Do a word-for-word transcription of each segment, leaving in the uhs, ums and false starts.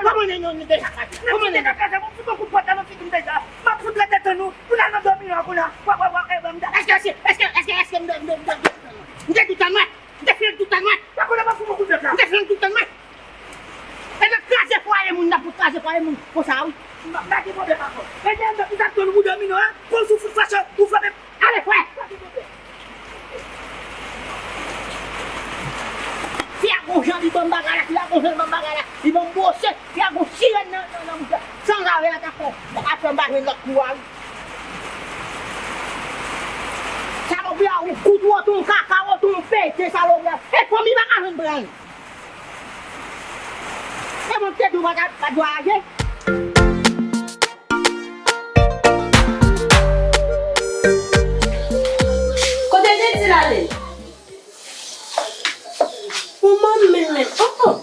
Kòman nèg yo deja kraze? Kòman nèg yo kraze? Mwen fout yon kout pòt la nan figi m deja. M ap fout rete tann ou pou n al nan domino an kounye a. Wè, wè, wè, wè, wè, m ta- Èske, èske, èske, èske, èske m, m, m, m, m, m te di w tann mwen? M te fin di w tann mwen? Wè kounye a m ap fout yon kout pòt la. M te fin di w tann mwen? E nan kraze fwaye moun, n ap kraze fwaye moun konsa, wi. M pa gen pwoblèm avè w. E gen lòt ki t ap tann ou domino a, pou w sou fout fache, ou frape. Ale, frè! Fè a gon jan li ban m bagay la, fè a gon jan li ban m bagay la. Li ban m bwose, fè a gon sirèn nan, nan, nan bouch la. Sanzave a t ap fè, t ap fè m pa jwenn lòt kou a, wi. Salopri a, ou kout woton, kaka woton, pete salopri a. E fanmi pa ka jwenn pran. E mwen ki te di w pa ta, pa t vwayaje. Kote Teddy l ale? Ou manman menm, menm. Oh, oh.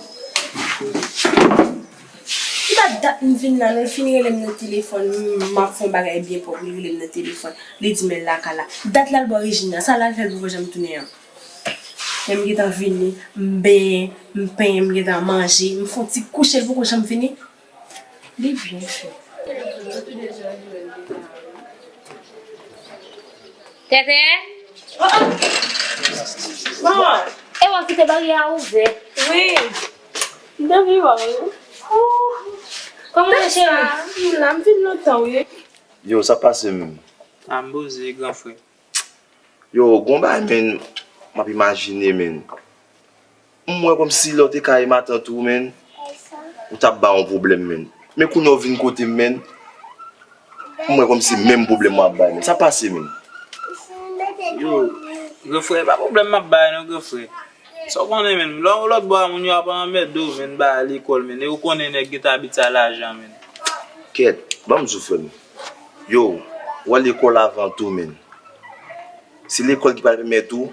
Li pa dat m vin la, non, l fin rele m nan telefòn. M, m ap fè yon bagay byen pwòp, li rele m nan telefòn. Li di m l lakay la. Dat l al bò Regina, sa l al fè l poko janm tounen an. Men m gentan vini, m benyen, m penyen, m gentan manje, m fè yon ti kouche, l poko janm vini. Li byen fè. Tètè? Oh, oh. Manman. E w ap kite baryè a ouvè? Wi. M te vle wè w, wi. Oh. Kòman w ye, cheri? M la, m vin lontan, wi. Yo, sa pase menm? A, m poze, gran frè. Yo, gon bagay, men, m ap imajine, men. M wè kòmsi lè w te kay matant ou, men, ou t ap ba yon pwoblèm, men. Men kounye a w vin kote m, men, m wè kòmsi menm pwoblèm w ap bay, men. Sa pase, men? Yo, gran frè, pa pwoblèm m ap bay, non, gran frè. Sa w konnen, men, lè w lòt bò a, moun yo ap anmède w, men, ba lekòl, men. E ou konnen nèg gentan abitye a lajan, men. Kèt, ban m di w, frè m. Yo, w al lekòl avan tou, men. Se lekòl ki pral pèmèt ou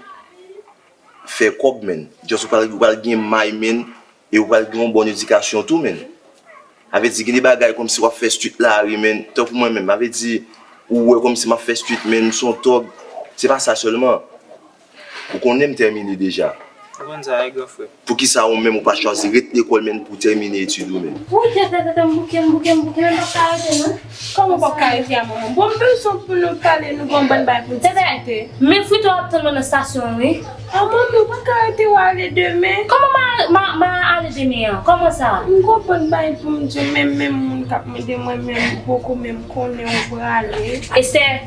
fè kòb, men. Just ou pral, ou pral gen may, men, e ou pral gen yon bòn edikasyon tou, men. Sa vle di, gen de bagay kòmsi w ap fè street lari, men. Tankou mwen menm, sa vle di, ou wè kòmsi m ap fè street, men, m se yon tòg. Se pa sa sèlman. Ou konnen m tèmine deja. Ou konn sa, wi, gran frè. Poukisa ou menm ou pa chwazi ret lekòl, menn, pou w tèmine etid ou, menn? Wi, tèt, tèt, tèt, m bouke, m bouke, m bouke, men m p ap ka rete, non. Kòman w p ap ka rete a, manman? Bon, m bezwen pou nou pale, nou gen yon bann bagay pou n diskite. Men frito ap tann mwen nan estasyon an, wi. A, manmi, ou pa ka rete, w ale demen? Kòman m a, m a, m a ale demen an? Kòman sa? M gen yon bann bagay pou m di w, men menm moun k ap mande mwen, menm poko menm konnen ou prale. Esther,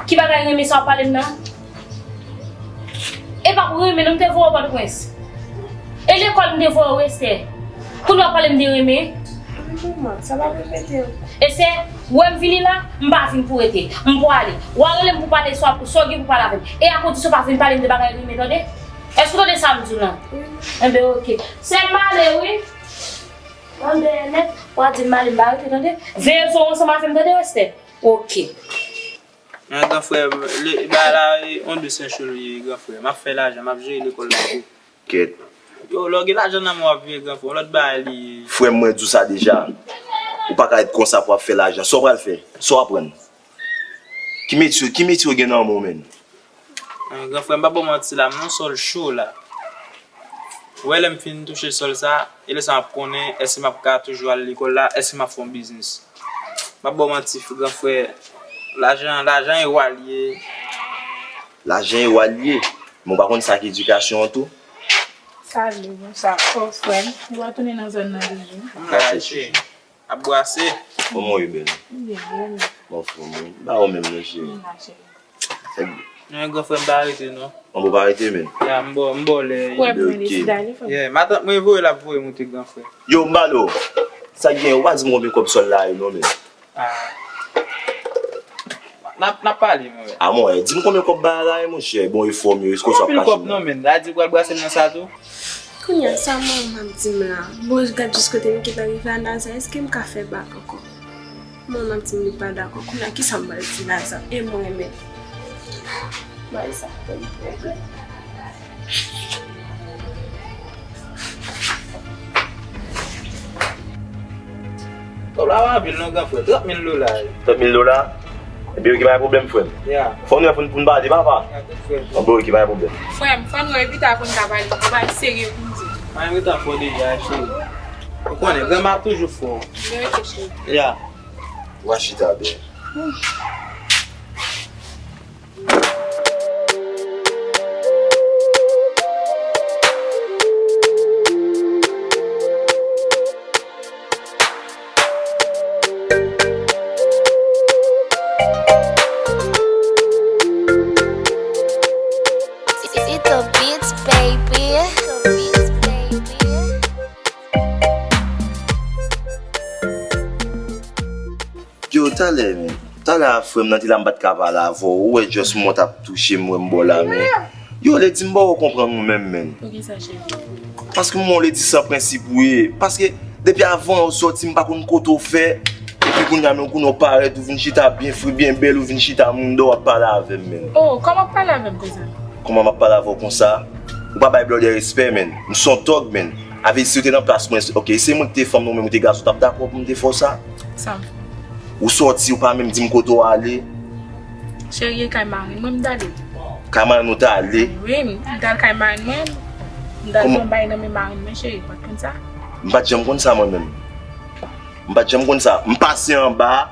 ki bagay renmen sa w ap pale m nan? E pa pou renmen non, m te voye w Pòtoprens. E lekòl m te voye w, Esther. Kounye a w ap pale m de renmen. Manman, sa p ap repete ankò. Esther, ou wè m vini la, m pa vin pou rete. M pwale. W a rele m pou pale sa w gen pou pale avè m. E a kondisyon w pa vin pale m de bagay renmen, tande? Èske w tande sa m di w lan? Wi. Enben, oke. Sè m ale, wi. Anben, nèt, w a di m ale, m pa rete, tande? Veye zo w ansanm avè m, tande, Esther? Oke. Men gran frè m, le, bagay la, e, on de sen cho li ye, gran frè. M ap fè lajan, m ap jere lekòl la tou. Kèt. Yo, lè w gen lajan nan men w ap viv, gran frè, yon lòt bagay li ye. Frè m, mwen di w sa deja. Ou pa ka ret konsa pou w ap fè lajan. Sa w pral fè? Sa w aprann? Ki metye, ki metye w gen nan men w, menn? Ah, gran frè m, m pa ba w manti la, m nan sòl cho la. Ou wè lè m fin touche sòl sa, e lè sa m ap konnen èske m ap ka toujou al lekòl la, èske m ap fè yon biznis. M ap ba w manti, gran frè, lajan, lajan e wa l ye. Lajan e wa l ye. Men w pa konn sa k edikasyon an tou? Sa vle bon sa. Oh, frè m, ou va tounen nan zòn nan toujou? M la, cheri. Ap brase. Kòman w ye, bèl? M byen, byen. M anfòm, wi. M pa ou menm, non, cheri. M la, cheri. Sèk. Non, gran frè m pa rete, non. An, bon, pa rete, men. Ya, m ba w, m ba w lè. Frè m, mwen deside ale, frè m. Yeah, matant mwen voye l ap voye moute, gran frè. Yo, m pale w. Sa k gen, ou pa di m konbyen kòb sòl la ye, non, men. Ah. N ap, n ap pale, mon frè. Ah, mon, di m konbyen kòb bagay la ye, monchè. Bon, e fò m yo, èske w ap kache m? Konbyen kòb, non, men? La di pral brase m nan sa tou? Kounye a, sa manman m ap di m la? Bon, gad jis kote m gentan rive a Naza, èske m ka fè bak ankò? Manman m ap di m li pa dakò. Kounye a, kisa m pral di Naza? E mwen menm? Bay sa fè m pwoblèm. Kòb la pa anpil non, gran frè. Trant mil dola. Trant mil dola? Ebyen, oke, pa gen pwoblèm, frè m. Ya. Fò nou wè pou n, pou n pale, papa. Ya, tout frè. Bon, oke, pa gen pwoblèm. Frè m, fò nou wè pita pou n ka pale. Yon bagay serye pou n di. Mwen, m gentan fò deja, cheri. Ou konnen, granma ap toujou fò. Byen, oke, cheri. Ya. W a chita byen. It's the beats, baby. Yo, talè, men. Talè a, frè m nan te la, m pa t ka pale avè w. Ou wè, just mò t ap touche m, wè m bò la, men. Yo, Lady, m pa konprann ou menm, men. Poukisa, cheri? Paske m wè w, Lady, san prensip ou ye. Paske, depi avan w sòti, m pa konn kote w fè. Epi kounye a, men, kounye a w parèt, ou vin chita byen fre, byen bèl, ou vin chita moun dò, w ap pale avè m, men. Oh, kòman w ap pale avè m konsa? Kòman m ap pale avè w konsa? Ou pa bay blòdè respè, men. M s on tòg, men. Avè si w te nan plas mwen, oke, se mwen ki te fanm nan, men ou te gason, w t ap dakò pou m te fè w sa? Sa m fè? Ou sòti, ou pa menm di m kote w ale. Cheri, e kay marenn mwen m t ale. Kay marenn ou t ale? Wi, m t al kay marenn mwen. M t al pran bay nan men marenn mwen, cheri, ou pa t konn sa? M pa t janm konn sa, mwen menm. M pa t janm konn sa. M pase anba.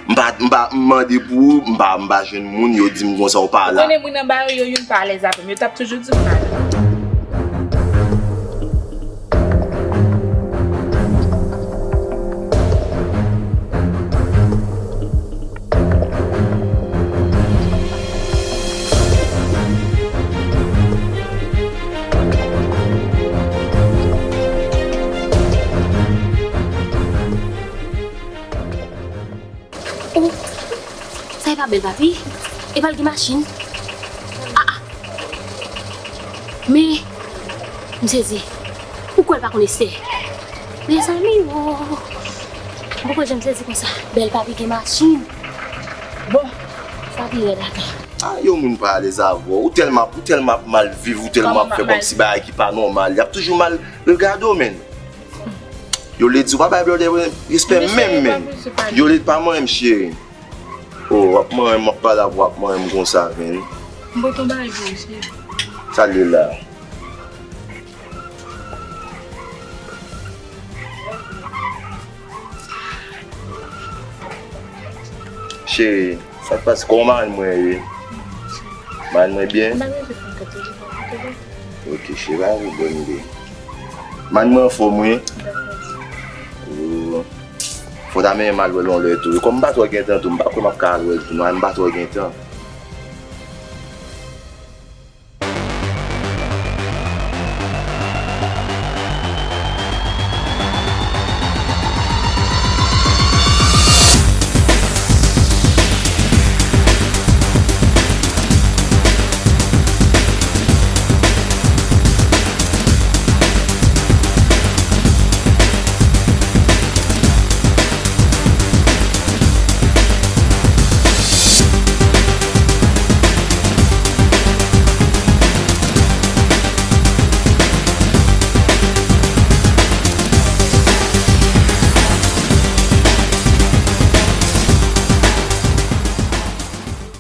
M pa, m pa, m mande pou ou, m pa, m pa jwenn moun, yo di m konsa ou pa la. Ou konnen moun anba yo, yo youn pa alèz avè m, yo t ap toujou di m pa la. Oh, sa e pa bèl papi? E pa l gen machin? Ah, ah. Men, m sezi. Ou kwè l pa konn Esther? Mezanmi, oh. M poko janm sezi konsa. Bèl papi gen machin. Bon, sa pi rèd ankò. Ah, yo moun pa alèz avè w. Ou tèlman, ou tèlman ap mal viv, ou tèlman ap fè kòmsi bagay ki pa nòmal. Y ap toujou mal regade w, men. Yo, Lady, ou pa bay blòdè respè menm, men. Yo, Lady, pa manyen m, cheri. Oh, w ap manyen m, w ap pale avè w, w ap manyen m konsa, men. M pote yon bagay pou ou, cheri. Sa l ye la? Cheri, sa k pase? Kòman marenn mwen ye? Marenn mwen byen? M pa gen pwoblèm, toujou pa pwoblèm. Ok, cheri, pa gen pwoblèm, bebe. Marenn mwen anfòm, wi? Dakò. Oh. Fò ta menm al wè l yon lè tou. Kòm m pa twò gen tan tou, m pa kwè m ap ka al wè l tou non, m pa twò gen tan.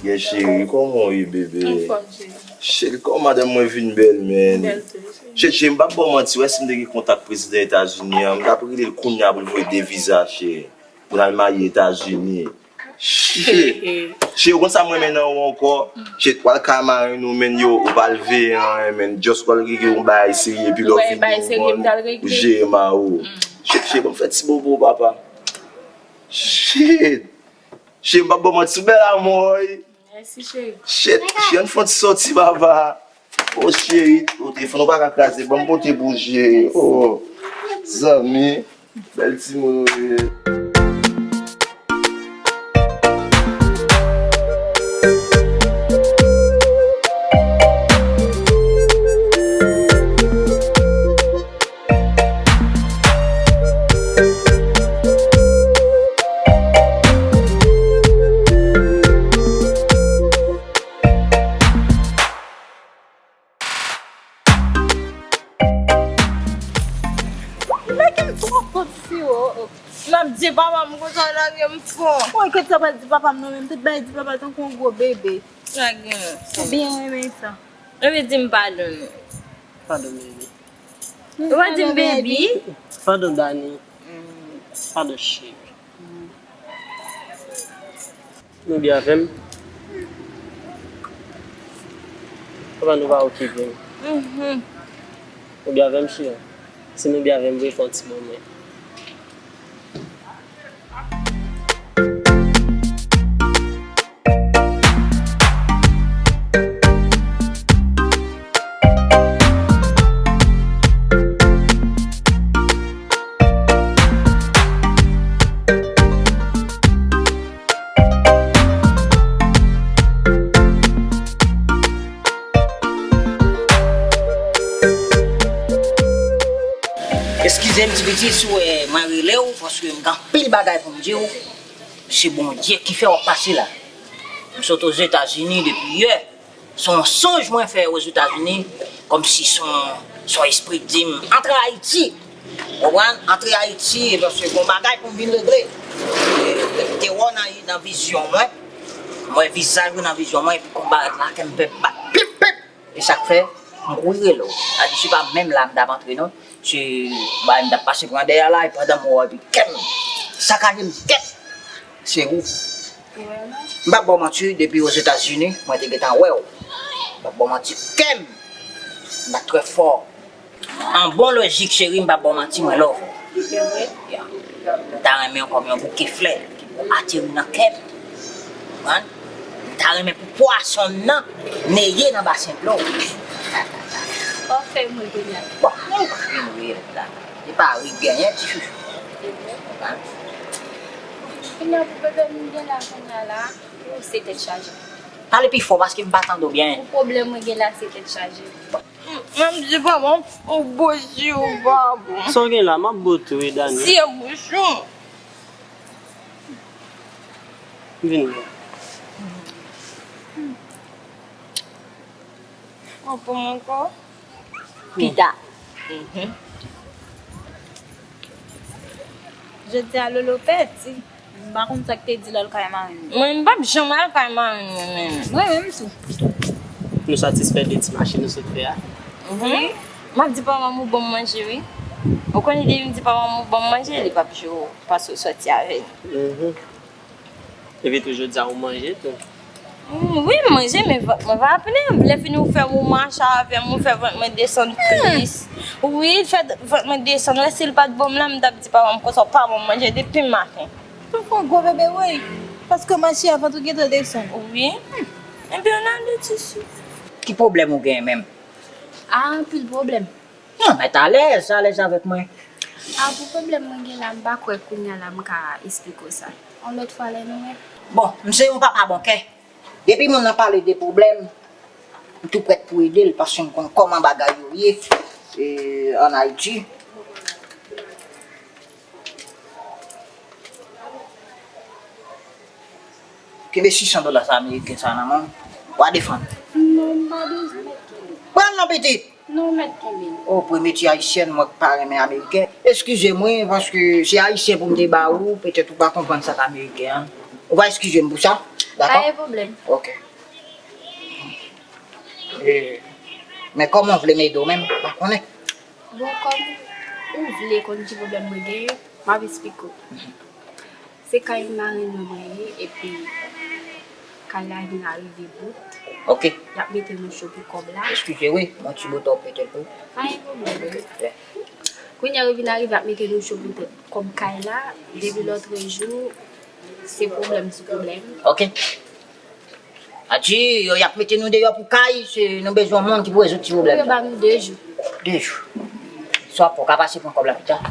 Yes, cheri, kòman w ye, bebe? Anfòm, cheri. Cheri, kòman madanm mwen vin bèl, man? Bèl tou, cheri. Cheri, cheri, m p ap ba w manti, w wè si m te gen kontak prezidan Etazini an, m t ap rele l kounye a pou l voye de viza, cheri. Pou n al marye Etazini. Shit! Shit, ou konn sa m renmen nan ou ankò? Shit, w al kay marenn ou, menn yo, ou pa l veye anyen, menn. Just w al regle yon bagay serye, epi lè w fini, ou konn, ou jere mari w. Shit, shit, ban m fè ti bobo, papa. Shit! Shit, m p ap ba w manti, ou bèl anmwey. Mèsi, cheri. Shit, shit, ann fè yon ti sòti, papa. Oh, cheri, oh, telefòn ou pa ka kraze. Ban m pote pou ou, cheri. Oh, zanmi. Bèl timoun ou ye. Lage m twò fò ti fi, oh, oh. M ap di papa m konsa, lage m fò. Mwen, kèt sa pral di papa m non, menm tout bagay di papa tankou yon gwo bebe. Lage m fò. Ou byen renmen sa. Epi di m padon non. Padon, bebe. Ou pa di m baby? Padon, Dani. Padon, cheri. Nou byen avè m? Papa nou pa okipe m. Mhm. Nou byen avè m, cheri? Si nou byen avè m, vre fè yon ti moman. Eskize m, ti pitit, si w wè mwen rele w, paske m gen anpil bagay pou m di w. Se Bondye ki fè w ap pase la. M sot Ozetazini depi yè. Se yon sonj mwen fè Ozetazini, kòmsi se yon, se yon espri k di m, antre Ayiti. Ou konprann? Antre Ayiti, e paske gon bagay pou m vin regle. E, e, te wè w nan, nan vizyon mwen. Mwen vizaj ou nan vizyon mwen, epi konba la, kè m fè bat. Pip, pip! E sa k fè, m kouri rele w. Sa di, se pa menm la m t ap antre, non. Se, bay, m t ap pase pran dèyè la, e pandan m wè w, epi kè m sakaje m tèt. Se ou. M p ap ba w manti, depi Ozetazini, mwen te gentan wè w. M p ap ba w manti, kè m bat trè fò. An bon lojik, cheri, m p ap ba w manti, mwen love ou. Ya. M ta renmen w kòm yon bouke flè ki pou ateri nan kè m. Konprann? M ta renmen pou pwason m nan neye nan basen dlo. Ou fè m ri kounye a. Bon, men ou pa vin ri la. E pa ri genyen, ti chouchou. Konprann? Kounye a pou pwoblèm m gen la kounye a la, ou se tèt chaje. Pale pi fò paske m pa tande w byen. Pou pwoblèm mwen gen la, se tèt chaje. M ap di papa m fè w bo je w, papa. Sa w gen la, m ap bo tou wi, Dani. Siye bouch ou. Vin la. Anfòm ankò? Pita. Mhm. Jodi a Lolo pèdi. M pa konn sa k te di l al kay marenn li. Mwen, m p ap janm al kay marenn mwen menm. Mwen menm tou. Nou satisfè de ti mache nou sot fè a? Wi. M ap di papa m ou ban m manje, wi. Ou konnen depi m di papa m ou ban m manje, li p ap jwe w, paske w sòti avè l. Mhm. Epi tou jodi a ou manje tou. Mm, wi, m manje, men vant mwen pa plen. Lè fini ou fè ou mache avè m, ou fè vant mwen desann plis. Wi, fè vant mwen desann. Wè, si l pa t bon m la, m t ap di papa m konsa, w pa ban m manje depi maten. Ou fè yon gwo bebe, wi. Paske w mache a, vant ou gentan desann. Wi. Ebyen, ann ale tisi. Ki pwoblèm ou genyen menm? A, anpil pwoblèm. Non, mèt alèz, alèz avèk mwen. A, pou pwoblèm mwen gen la, m pa kwè kounye a la m ka esplike w sa. Yon lòt fwa lè nou wè. Bon, m se yon papa bon kè. Depi moun nan pale de pwoblèm, m tou prèt pou ede l, paske m konn kòman bagay yo ye, e, ann Ayiti. Kenbe sis san dola sa ameriken sa nan men w. W a defann. Non, m pa bezwen, mèt kenbe. Pran l non, pitit. Non, mèt kenbe l. O, premye ti ayisyèn mwen k pa renmen ameriken. Eskize m wi, paske se ayisyen pou m te ba ou, petèt ou pa konprann sa k ameriken an. Ou va eskize m pou sa, dakò? Pa gen pwoblèm. Ok. E, men kòman w vle m ede w menm? M pa konnen. Bon, kòm ou vle konn ki pwoblèm mwen genyen, m ap esplike w. Se kay marenn mwen mwen ye, epi kay la vin arive bout. Ok. Y ap mete nou cho pou kòb la. Eskize wi, yon ti boutò petèt wi. Pa gen pwoblèm. Ok. Kounye a yo vin arive ap mete nou cho pou tèt kòb kay la, depi lòtrejou, se pwoblèm sou pwoblèm. Ok. A di, yo, y ap mete nou deyò pou kay, se nou bezwen moun ki pou rezoud ti pwoblèm sa. Yo ba nou de jou. De jou. Sa w ap fè, w ka pase pran kòb la pita.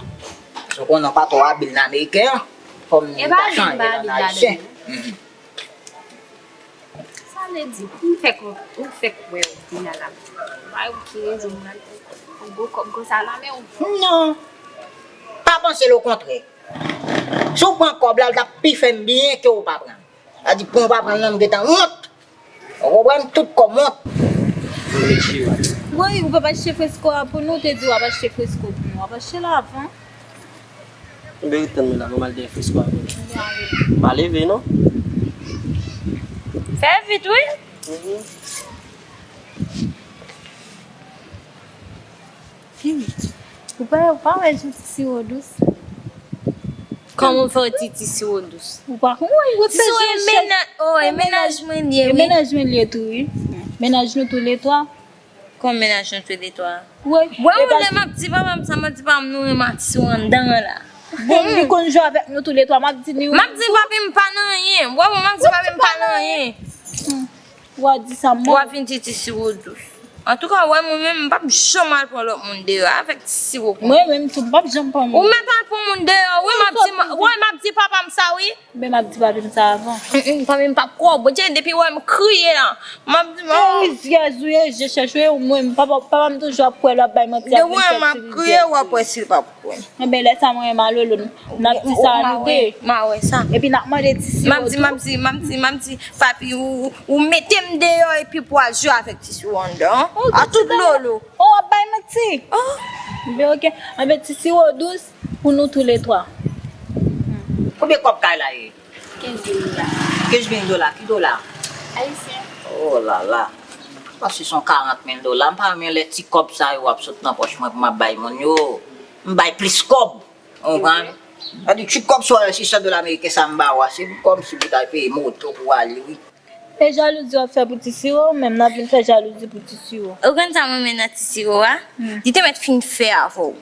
Paske w konnen w pa twò abil nan ameriken an, fò m ta chanje l an ayisyen. Mhm. Sa vle di, m fèk, m fèk wè w vin la. Bay ou ki rezon m pral pran yon gwo kòb konsa nan men w. Non. Pa panse l, okontrè. Si w pran kòb la, l t ap pi fè m byen ke w pa pran l. Sa di, pou w pa pran l nan, m gentan wont. Ou konprann? Tout kòb wont. Wi, ou p ap achte fresko a pou nou, ou te di w ap achte fresko pou nou. W ap achte l avan. Enben, ret tann mwen la, ban m al dèyè fresko a pou nou. Pa leve, non. Fè vit, wi. Mhm. Ou pa, ou pa wè jan ti siwo dous? Kòman w fè w di ti siwo dous? Ou pa konn wè yo ti siwo e mennaj, oh, e mennaj mwen li ye, wi. E mennaj mwen li ye tou, wi. Mennaj nou tou le twa. Kòman mennaj nou tou le twa? Wi. Wè ou lè m ap di papa m sa, m ap di papa m nou renmen ti siwo anndan an la. Bon, li konn jwe avèk nou tou le twa, m ap di li wi. M ap di papi m pa nan anyen. Wè, bon, m ap di papi m pa nan anyen. Hmm. Ou a di sa, mò. Ou a vin di ti siwo dous. Antouka, wè, mwen menm, m p ap janm al pran lòt moun deyò avèk ti siwo konsa. Mwen menm tou, m p ap janm pran moun. Ou mèt al pran moun deyò, wi, m ap di, wè, m ap di papa m sa, wi. Men m ap di papi m sa avan. Mm, mm, papi m p ap kwè w, Bondye, depi wè m kriye la. M ap di, e rizyèz ou ye, je chèch ou ye, ou mwen, papa, papa m toujou ap kwè l ap bay manti, ap vin fè ti rizyèz. De wè m ap kriye, w ap wè si l p ap kwè. Enben, lè sa mwen, malolo, n ap di sa nou de. M a wè sa. Epi n ap mande ti siwo tou. M ap di, m ap di, m ap di, m ap di, papi, ou, ou mete m deyò epi pou al jwe avèk ti siwo anndan. A tout lolo. Oh, w ap bay manti. Oh. Enben, ok. Enben, ti siwo dous pou nou tou le twa. Konbyen kòb kay la ye? Kenz mil dola. Kenz mil dola, ki dola? Ayisyen. Oh la la. Paske se yon karant mil dola. M pa renmen lè ti kòb sa yo ap sot nan pòch mwen pou m ap bay moun yo. M bay plis kòb. Ou konprann? Sa di, ti kòb sa w wè, sis san dola ameriken sa m ba w a, se kòmsi pou w ta peye moto pou w ale, wi. E jalouzi w ap fè pou ti siwo, ou menm n ap vin fè jalouzi pou ti siwo. Ou konn sa m renmen nan ti siwo a? Hmm. Li te mèt fin fè avè w.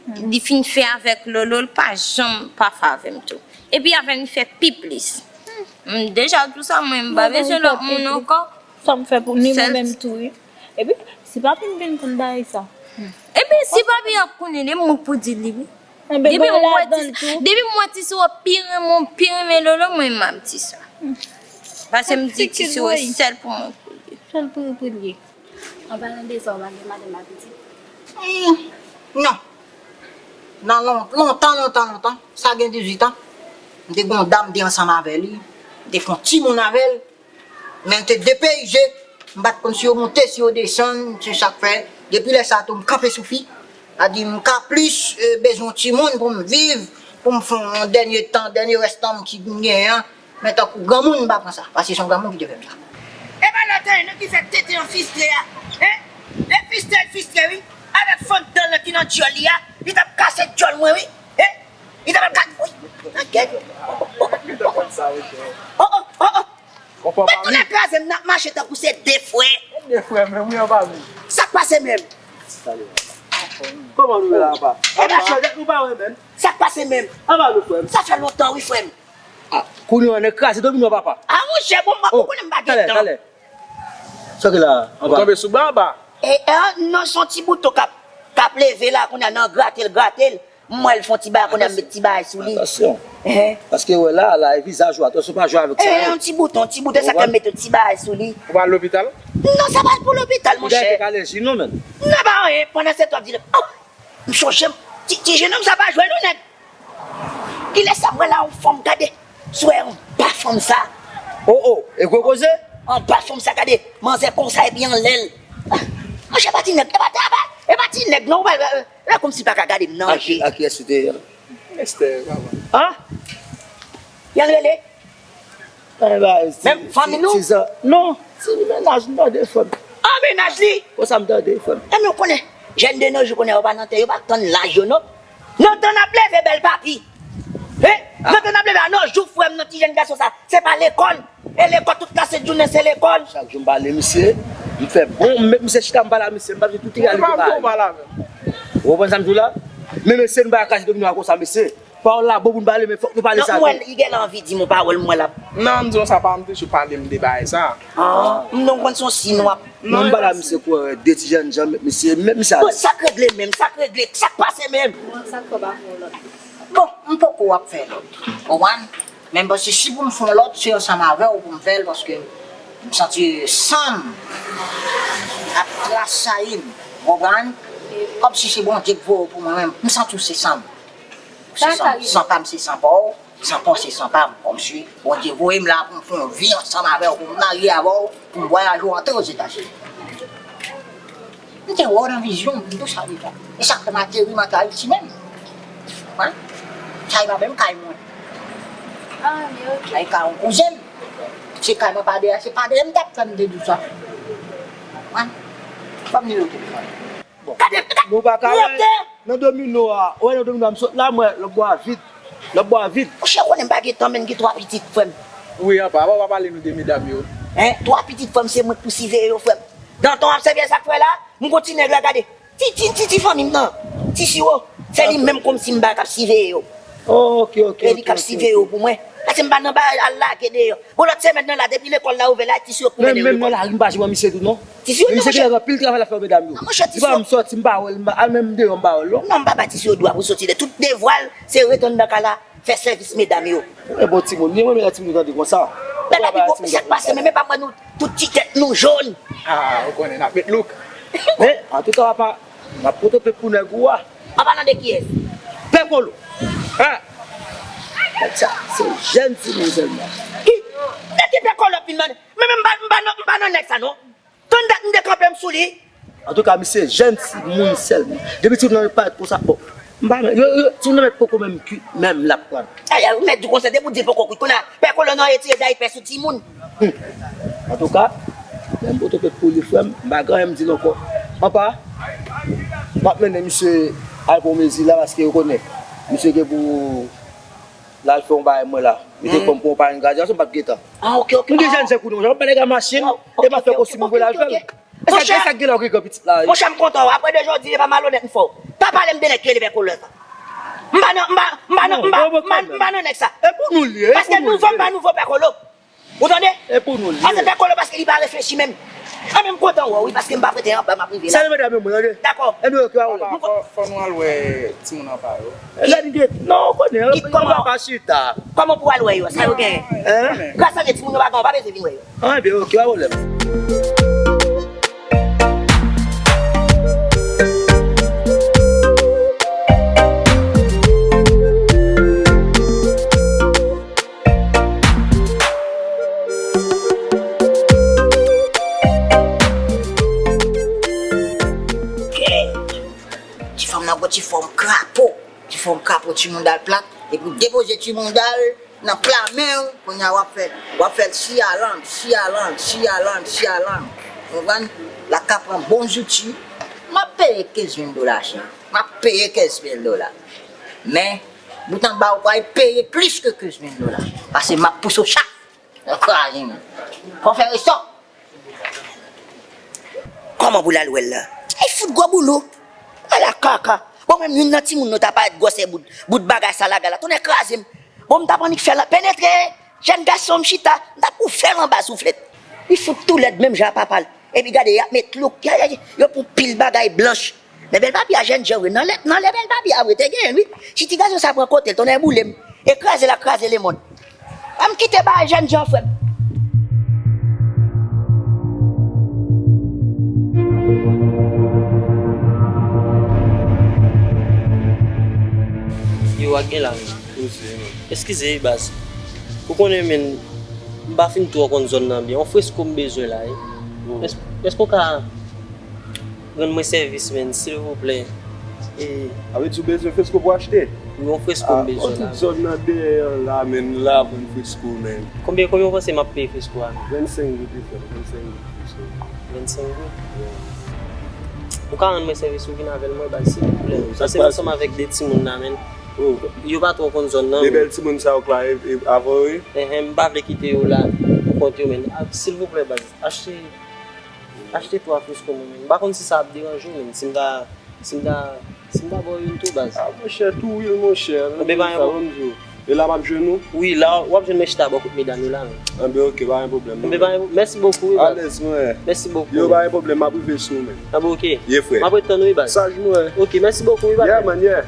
Hmm. Li fin fè avèk Lolo, l pa janm pa fè avè m tou. Epi avè m li fè pi plis. Hmm. M deja di w sa, mwen m pa bezwen lòt moun ankò. Sa m fè pou ni mwen menm tou, wi. Epi, si papi m vin konn bagay sa. Hmm. Epi, si papi ap konnen, li m pou di li, wi. Depi m wè ti, depi m wè ti siwo pi renmen, pi renmen Lolo, mwen m ap di sa. Paske m di ti siwo sèl pou mwen pou li ye. Sèl pou ou pou li ye. An palan de sa, ou pa gen madanm ak pitit? Hmm, non. Nan lon-, lontan, lontan, lontan, sa gen dizuit an, m te gen yon dam, m te ansanm avè li, m te fè yon timoun avè l. Men l te depeyize, m pa t konn si yo monte, si yo desann, se sa k fè, depi lè sa a tou, m kanpe sou fi. Sa di, m ka plis, e, bezwen yon timoun pou m viv, pou m fè yon dènye tan, dènye rès tan m ki m genyen an. Men tankou granmoun, m pa pran sa, paske se yon granmoun ki te fè m sa. E pa lòt anyen non ki fè tete an fistre a, en? E fistre l fistre, wi, avèk fanm tan lan ki nan dyòl li a, li t ap kase dyòl mwen, wi, en? Li ta pral ka, wi, nan gèt. Oh, oh, oh, oh. Konpò pa mi. Mwen tounen kraze m, n ap mache tankou se de frè. De frè menm, wi, anba mi. Sa k pase menm? Kòman nou ye la, papa? Epa, chanje nou pa wè menm. Sa k pase menm? Anba nou, frè m. Sa fè lontan, wi, frè m. Ah, kounye a, nèg kraze domino, papa. Ah, monchè, bon, m pa, ou konnen m pa gen tan. Talè, talè. Sa ki la, anba? Ou tonbe sou baba. E, e, non, se yon ti bouton k ap, k ap leve la, kounye a, nan grate l, grate l. M wè l fè yon ti bagay, kounye a m met ti bagay sou li. Atansyon. Ehe. Paske wè la, la, e vizaj ou, atansyon, pa jwe avèk sa. Ehe, yon ti bouton, ti bouton, sa fè m met yon ti bagay sou li. Ou pral lopital? Non, sa pa pou lopital, monchè. Ou te ka alèji, non, menm. Non, pa anyen, pandan se tan w ap di, oh, m chonje m. Ti, ti jenòm sa pa jwe, non, nèg. Kilè sa m wè la, yon fanm, gade. Si w wè anba fanm sa. Oh, oh, e gwo koze? Anba fanm sa, gade. Manzè konsa, epi anlè l. Ah, monchè, pa ti nèg, e pa, e pa, e pa ti nèg, non, ou pa, e, e kòmsi pa ka gade m nan je. A ki, a kiyès ou te ye la? Esther, papa. An? Jan l rele? Menm fanmi nou? Ti zan. Non, ti mennaj m tande, frè m. An, mennaj li? Konsa m tande, frè m. Enben, ou konnen, jèn de nos jours, konnen yo pa nan tè, yo pa tann laj yo, non. Nan tan n ap leve, bèl papi. Hein? Nan tan n ap leve, a nos jours, frè m, nan ti jèn gason sa, se pa lekòl. E lekòl, tout la sent jounen, se lekòl. Chak jou m pale misye, m fè bon, m met misye chita, m pale a misye, m pa vle tout egal li pale. Ou konprann sa m di w la? Men mesye, nou pa ka kraze domino a konsa, mesye. Pawòl la bon pou n pale, men fòk nou pale sa tou. Non, m wè l, li genlè anvi di m yon pawòl, m wè l ap. Non, m di w sa, pa m toujou pale m de bagay sa. Ah, m non konn se yon siy nou ap. Non, m pale a misye kwè de ti jèn jan, met misye, met misye alèz. Bon, sa k regle menm, sa k regle, sa k pase menm? Bon, sa k fè w pa fè yon lòt? Bon, m poko ap fè lòt. Ou konprann? Men m panse si pou m fè yon lòt, se ansanm avè w pou m fè l, paske m santi san m ap trasayi m. Ou konprann? Kòmsi se Bondye k voye w pou mwen menm. M santi w se san m. Se san, san pa m, se san pa w, san pa w, se san pa m. Kòmsi Bondye voye m la pou m fè yon vi ansanm avè w, pou m marye avè w, pou m vwayaje w antre Ozetazini. M te wè w nan vizyon m, m di w sa deja. E sa k fè m ateri m antre Ayiti menm. Hein? Sa e pa menm kay mwen. Ah, men ok. Sa e kay yon kouzen m. Se kay mwen pa dèyè, se pa dèyè m t ap fè m te di w sa. Hein? Ban m nimewo telefòn. Bon, nou pa ka wè nan domino a. Ou wè nan domino a, m sot la, m wè lòt bò a vid. Lòt bò a vid. Monchè, ou konnen m pa gen tan, men m gen twa pitit, frè m. Wi, apa, apa w pa pale nou de medam yo? Hein? Twa pitit, frè m, se mwen k pou siveye yo, frè m. Danton ap sèvi a sa k fè la, m gon ti nèg la, gade. Ti, ti, ti, ti fanmi m nan. Ti siwo. Se li menm kòmsi m ba k ap siveye yo. Ok, ok. E li k ap siveye yo pou mwen. Paske m pa nan ba al lage deyò. Bon, lòt semèn nan la, depi lekòl la ouvè la, ti siwo k pou mennen yo lekòl. Menm nan lari, m pa janm wè misye tou, non. Ti siwo, non, monchè. Misye genlè gen anpil travay l ap fè medam yo. Non, monchè, ti siwo. Li pa m sòti, m pa wè l, m pa, al menm deyò, m pa wè l, non. Non, m pa ba ti siwo dwa pou soti de. Tout devwa l, se ret anndan kay la, fè sèvis medam yo. E bon timoun, li renmen lè timoun tande konsa. Lè l ap di, bon, sa k pase, men, men pa mwen nou, tout ti tèt nou jòn. Ah, ou konnen, n ap met look. Men, antouka, papa, m ap pote plent pou nèg ou a. An palan de kiyès? Pè Kolo. Hein? Nèg sa, se jèn timoun sèlman. Ki? Nèg ki Pè Kolo ap vin mande. Men, men, m pa, m pa nan, m pa nan nèg sa, non. Tann dat m te kanpe m sou li. Antouka, misye jèn timoun sèlman. Depi timoun nan parèt konsa, bon. M pa, yo, yo, timoun nan mèt poko menm kuit, menm l ap pran. Ay, ay, ou mèt di konsa, depi w di l poko kuit, kounye a, Pè Kolo nan retire daypè sou timoun. Hmm. Antouka, lè m pote plent pou li, frè m, m pa gen anyen m di l ankò. Anpa, m ap mennen misye al pran mezi la, paske yo konnen. Misye gen pou l al fè yon bagay mwen la. Li te pran m pou yon parenn gradyasyon, m pa t gen tan. Ah, ok, ok. M gen jèn sè kounye a, jan m pale ak machin, e m ap fè kostim mwen pou l al fè l. E sa, e sa k gen la w gen gran pitit la, wi. Monchè, m kontan w. Apre de jodi, e pa malonèt m fè w. Pa pale m de nèg ki rele Pè Kolo sa. M pa nan, m pa, m pa nan, m pa, m pa, m pa nan nèg sa. E pou nou l ye, e pou nou l ye. Paske nouvo m pa nouvo Pè Kolo. Ou tande? E pou nou l ye. Paske Pè Kolo, paske li pa reflechi menm. Anben, m kontan wè w, wi, paske m pa prete anba, m ap rive la. Salye medam yo, mwen, tande? Dakò. Enben, ok, pa pwoblèm. Papa, fò, fò nou al wè timoun anba yo. Lè n gen, non, ou konnen, nou pa ka chita. Kòman pou al wè yo? Sa yo genyen? Hein? Gras a Dye, timoun yo pa gen, ou pa bezwen vin wè yo. Ah, enben, ok, pa pwoblèm. Ti fanm nan gon ti fòm krapo. Ti fòm krapo, ti moudal plat. Epi w depoze ti moudal nan pla men w, kounye a w ap fè, w ap fè l siyalang, siyalang, siyalang, siyalang. Ou konprann? L ap ka pran bon zouti. M ap peye kenz mil dola, cheri. M ap peye kenz mil dola. Men, Bout anba ou pral peye plis ke kenz mil dola. Paske m ap pouse w chak. Kraze men. Fò fè respè. Kòman pou l al wè l la? Ay, fout gwo boulou. Ala kaka. Bon, menm youn nan timoun nou ta parèt gwosè bout, bout bagay sa lagay la. Tonnè kraze m. Bon, m t ap annik fè l penetre. Jèn gason, m chita. M t ap pou fè l anba souflèt. Li fout tou lèd menm jan a papa l. Epi gade, y ap met louk. Y a, y a, yo pou pil bagay blanch. Men bèl papi a jèn jan vre. Nan lè, nan lè bèl papi a vre, te genyen l, wi. Si ti gason sa pran kote l, tonnè boule m. E kraze l ap kraze lemonn. An m kite bagay jèn jan, frè m. Yo, ak gen la, men. Eskize, wi, baz. Ou konnen, men, m pa fin twò konn zòn nan byen. On fresko m bezwen la, wi. Èske, èske w ka rann mwen sèvis, men, silvouplè. E, sa vle di w bezwen fresko pou achte? Wi, yon fresko m bezwen la. Tout zòn nan dèyè an la, men, la vann fresko, men. Konbyen, konbyen w panse m ap peye fresko a, men? Vennsenk goud, wi, frè m, vennsenk goud fresko. Vennsenk goud? Ou ka rann mwen sèvis ou vin avè l mwen, baz, silvouplè. Paske m ansanm avèk de timoun la, men. Yo pa twò konn zòn nan, men. De bèl timoun sa yo k la avè w, wi? Enhen, m pa vle kite yo la pou kont yo, men. Silvouplè, baz, achte Achte twa fresko mwen menm. M pa konn si sa ap deranje w menm, si m ta, si m ta, si m ta ba w youn tou, baz. A, monchè, tou wi, monchè. Enben, pa gen pwoblèm. E la m ap jwenn ou? Wi, la, w ap jwenn mwen chita bò kot medam yo la menm. Enben, oke, pa gen pwoblèm. Enben, pa gen pwoblèm. Mèsi bokou, wi, baz. Alèz, mwen. Mèsi bokou. Yo, pa gen pwoblèm, m ap rive sou ou menm. Enben, oke. Ye, frè. M ap ret tann ou, wi, baz. Saj mwen. Oke, mèsi bokou, wi, baz. Yeah, man, yeah.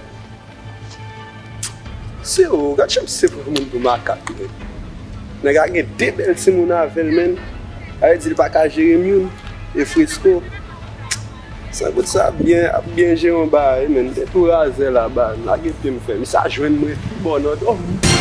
Se ou, gad jan misye pran moun pou makak, men. Nèg la gen de bèl timoun avè l, men. Sa vle di l pa ka jere m youn. E fresko. San goud sa ap byen, ap byen jere yon bagay, men. Te tou razè la, ba, lage pye m, frè. Misye a jwenn mwen pi bò nan dòmi.